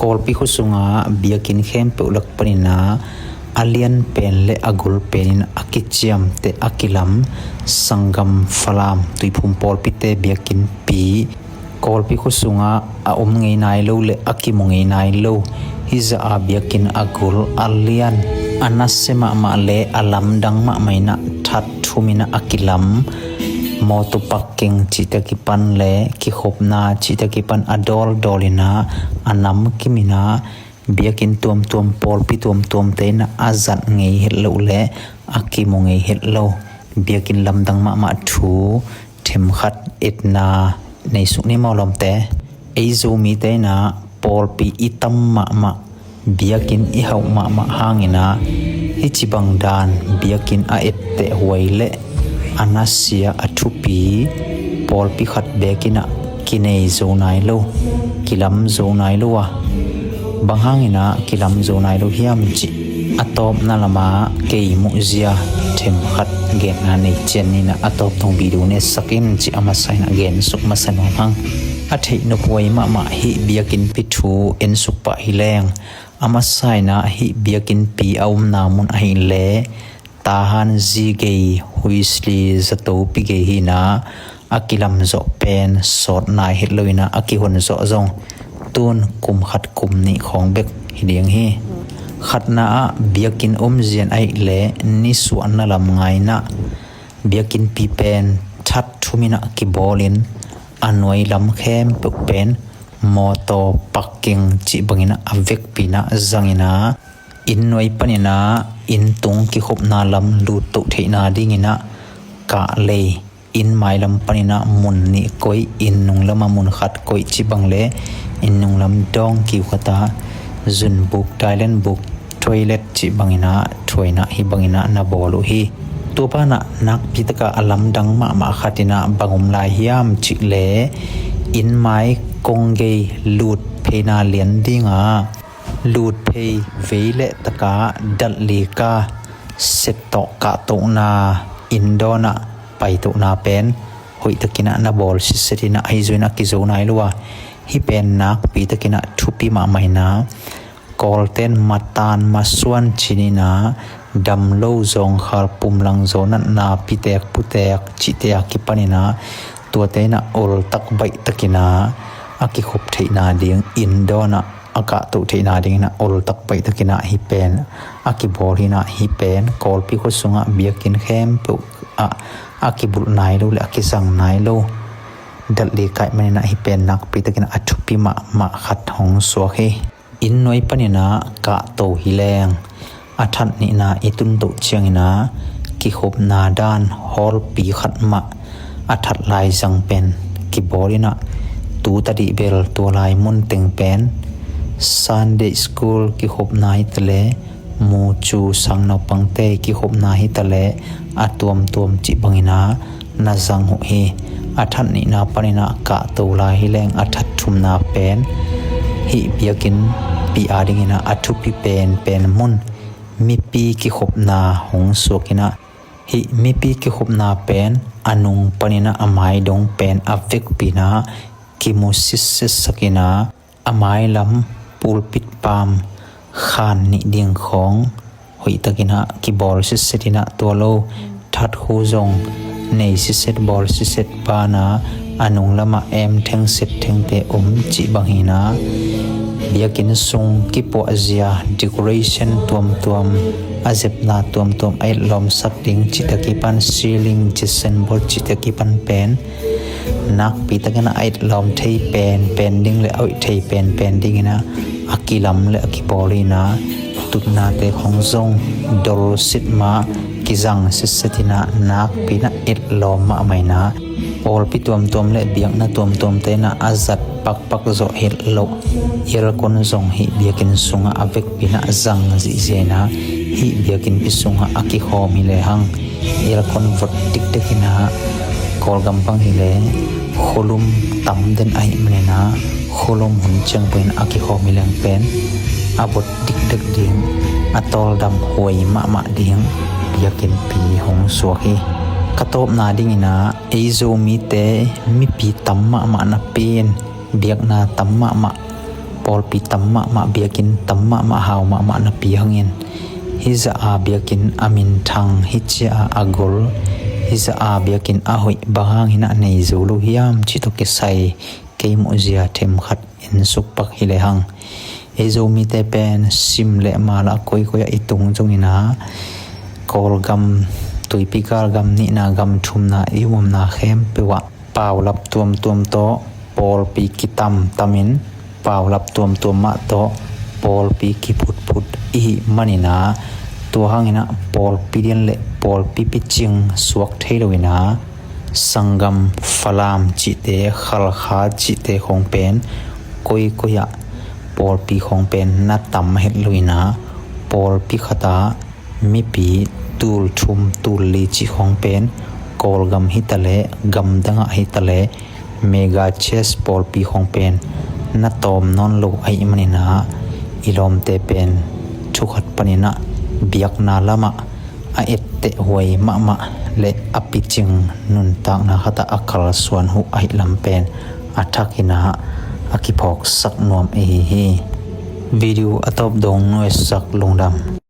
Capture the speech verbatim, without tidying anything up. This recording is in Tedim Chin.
Pawlpi khua sunga biakinn khempeuh lak panin ah a lian pen le a gul penin a kiciamteh a kilam Sangam Falam Tuiphum pawlpite biakinnpi Kawlpi khua sungah a om ngei nai lo le a kimu ngei nai lo hizah a biakinn a gul a lian a nasia mahmah le a lamdang mahmah in ah that thum in ah a kilam mawtaw parking cihte kipan le kikhopna cihte kipan a dawldawl in ah a namkim in ah biakinn tuamtuam pawlpi tuamtuamte in ah a zat ngei het loh le a kimu ngei het lo biakinn lamdang mahmah thu themkhat etna nei suk ni maw lawmte. Ei Zomite in ah pawlpi i tam mahmah biakinn i hauh mahmah hangin ah hih ci bang dan biakinn a etteh huai le a nasia a thupi pawlpi khat beek in ah kinei zo nai lo, kilam zo nai lo a. Bang hangin ah kilam zo nai lo hiam cih a tawpna lamah kei muhzia themkhat genna nei cian in ah a tawp dong video ne sak in cih a masa in ah gen suk masa nuam hang. A theih nophuai mahmah hih biakinnpi thu en suk pah hi leng a masa in ah hih biakinnpi a omna mun ahih leh Tahan zi gei huisli zato pi gei hi in ah a kilam zawh pen sawt nai het lo in ah a kihon zawh zong tun kum khat kum nih khawng bek hi ding hi. Khatna ah biakinn omzian ahih leh nisuahna lam ngai in ah biakinnpi pen that thum in ah kibawl in a nuai lam khempeuh pen mawtaw parking cih bangin ah a vekpi in ah zang in ah inn nuai panin ah inn tung kikhopna lam lut toh theihna dingin ah kah lei, inn mai lam panin ah mun nih koih, inn nung lamah mun khat koih cih bang le inn nung lam dawng kiu khat ah zunbuk, toilet buk, toilet cih bangin ah thuaina hih bangin ah na bawl uh hi. Tua banah nakpi takah a lamdang mahmah khat in ah bang om lai hiam cih leh inn mai kong gei lut pheina lian ding ah lut phei vei le takah dalh li ka set tawh kahtohna inn dawn ah paitohna pen hoih takin ah na bawl sitset in ah ahi zongin a kizo nai lo a, hih pen nakpi takin ah thupi mahmah in ah Kawlten matan masuan ci-in ah dam lo zawngkhal pumlang zaw natna pitek putek cihte a kipan in ah tuate in ah oltak baih takin ah a kikhop theihna ding inn dawn ah a kahtoh theihna dingin ah oltak baih takin ah hih pen a kibawl hi in ah hih pen Kawlpi khua sungah biakinn khempeuh ah a kibulh nai lo le a kizang nai lo dalh li kaih manin ah hih pen nakpi takin ah a thupi mahmah khat hong suak hi. Inn nuai panin ah kahto hi leng a that nihna i tun toh ciangin ah kikhopna dan hawlpi khat mah a that lai zang pen kibawl in ah tu tadih bel tua lai mun teng pen Sunday school kikhopna hi ta le mucu sang naupangte kikhopna hi ta le a tuamtuam cih bangin ah na zang uh hi. A that nihna panin ah kahto lai hi leng a that thumna pen hih biakinnpi a dingin ah a thupi penpen mun mipi kikhopna hong suak in ah hih mipi kikhopna pen a nung panin ah a mai dong pen a vekpi in ah kimu sitset sak in ah a mailam pulpit pam khan nih ding khawng hoih takin ah kibawl sitset in ah tua lo that khu zong nei sitset bawl sitset banah a nung lamah em theng set thengte om cih bang hi in ah biakinn sung kipuahzia decoration tuamtuam a zepna tuamtuam a etlawmsak ding cihte kipan ceiling jason board cihte kipan pen nakpi takin ah a etlawm thei penpen ding le a hoih thei penpen dingin ah a kilam le a kibawl hi in ah tutnate khawng zong dolsit mah kizang sitset in ah nakpi in ah etlawm mahmah in ah pawlpi tuamtuam le biakna tuamtuamte in ah a zat pakpak zawh het loh aircon zong hih biakinn sungah a vekpi in ah zang zihziah in ah hih biakinnpi sungah a kikhawm hi lehang aircon vot dikdek in ah Kawlgam bang hi leh khualum tam den ahih manin ah khualum hun ciang panin a kikhawm hi leng pen a vot dikdek ding a tawldam huai mahmah ding biakinnpi hong suak hi. Ka tawpna dingin ah ei Zomite mipi tam mahmah napi in biakna tam mahmah Pawlpi tam mahmah, biakinn tam mahmah, hau mahmah napi hangin hih zah a biakinn a minthang, hih ciah a gol, hih zah a biakinn a hoih bang hangin ah nei zo lo hiam cih tawh kisai kei muhzia themkhat en suk pak hi lehang, ei Zomite pen sim le mala koikoi ah i tung zongin ah, Kawlgam, tuipi galgam nihna gam thumna i umna khempeuh ah paulap tuamtuam tawh pawlpi kitamtamin, paulap tuamtuam mah tawh pawlpi kiphutphut i hih manin ah, tua hangin ah pawlpi lian le pawlpi picing suak thei loin ah, sanggam, Falam cihte, Khalkha cihte khawng pen koikoi ah pawlpi khawng pen na tam het loin ah, pawlpi khat ah mipi tul thum tul li cih khawng pen Kawlgam hi ta leh, gamdang ah hi ta leh, mega church pawlpi khawng pen na tawm nawn lo ahih manin ah, i lawmte pen thu khat panin ah biakna lam ah a etteh huai mahmah le a picing nuntakna khat ah a kalsuan uh ahih lam pen a thakin ah a kiphawksak nuam i hi hi. Video a tawp dong nuaisak lungdam.